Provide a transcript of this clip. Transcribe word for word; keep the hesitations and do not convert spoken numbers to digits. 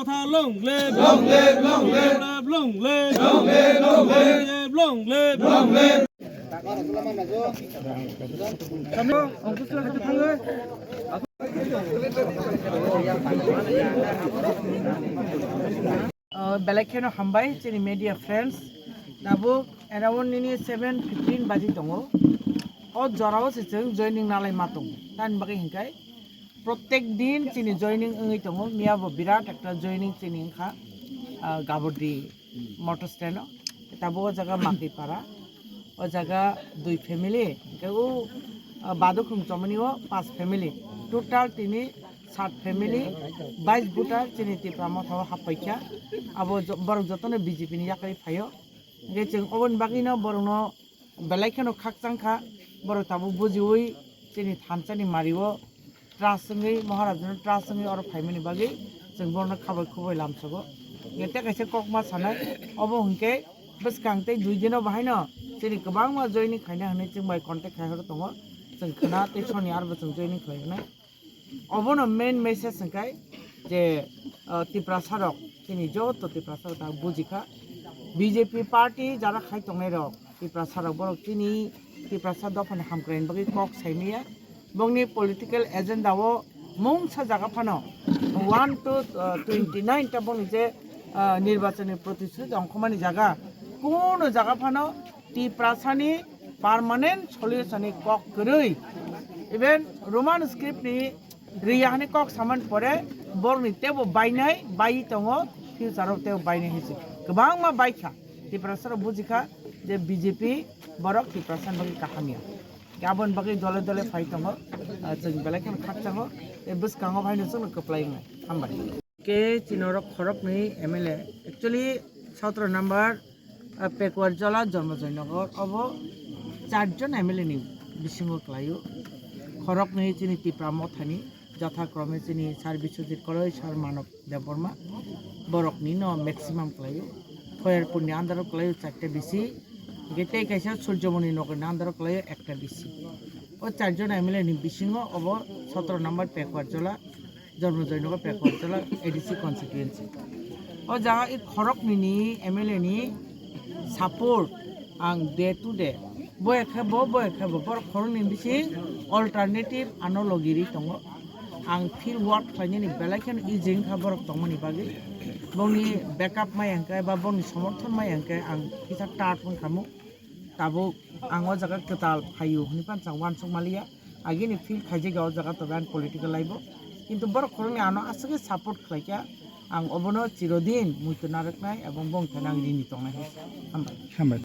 Long live, long live, long live, long live, long live, long live, long live, long live. Uh, belai kheno hambai chini media friends. Tabuk around nini seven fifteen baji tongo. O jorao se chwng joining nalai ma tongo. Tani bagwi hinkai protek din chini joining wngwi tongo. Miya bo birat ekta joining chini wngkha, ah, Gabordi motor stand o. Tabuk o jaga Makri para. O jaga dui family. Hingke o, ah, Badukhung chomoni o pas family. Total tini sat family, bais voter chini Tipra Motha o happaikha. Abo jo-, borok jotono B J P ni yakarwi phaio. Hingke chwng oboni bagwino borokno belai kheno khakchang kha, borok tabuk bujiwi chini thansa ni mari o trust wngwi, Maharaj no trust wngwi oro phaimani bagwi chwng borokno khabai khubui lamsogo. Hingke tei kaisa kok ma sanai, obo hingke bwskang tei dui dino bahaino chini kwbangma joining khaina hinwi chwng bai contact khai horo tongo, chwng khna tei soni arbo chwng joining khlai wnai. Obono main message hwnkhe je, ah, Tiprasa rok, chini joto Tiprasa rok ta bujikha, B J P party jara khai tongnai rok, Tiprasa rok borok chini Tiprasa dophani hamkraini bagwi kok saimaya, bongni political agenda o mungsa jaga phano one to, ah, twenty nine ta bongni je, ah, nirbachoni protisruti ongkhormani jaga, kuno jaga phano Tiprasani permanent solution ni kok kwrwi, even Roman script ni riya hani kok saman pore borokni tebo bainai bai tongo, future o tebo bainai hinwi kwbangma baikha. Tiprasa rok bujikha je B J P borok Tiprasa ni bagwi kaham ya. Aboni bagwi dole dole phai tongo, ah, chwng belai kheno khakchango, tei bwskango phaino chwngno kwplai wngnai. Hambai. Ke chini oro khoroknwi M L A, actually sotro number, ah, Pekuar Jola, Jormojoy Nogor, obo charjon M L A ni bisingo kwlaio. Khoroknwi chini Tipra Mothani, jothakrome chini Sir Biswajit Koloi, Sir Manob Debbarma, borokni no maximum kwlaio. Khoyerpurni under o kwlaio charta B C, hingke tei kaisa Surjomoni Nogorni under o kwlaio ekta B C. O charjon M L A ni bisingo obo sotro number Pekuar Jola, Jormojoy Nogor Pekuar Jola A D C constituency. O jaga i khoroknwi ni M L A ni support ang day to day. Boya khe bo, boya khe bo, borok khoroknwi bising alternative ano logi ri tongo. Ang field work khlainani belai kheno easy wngkha borok tongmani bagwi. Bongni backup maya hwnkhe ba bongni somorthon maya hwnkhe ang kisa tough wngkha mo. Tabuk ang o jaga kwtal phaio hwnwi phano chwng uansuk maliya. Agini field khaijak o jaga tobe ani political life o. Kintu borok khoroknwi ano aswkhe support khlaikha. Ang obono chirodin muitu narwknai ebong bongthani ang rini tongnai. Hambai. Hambai.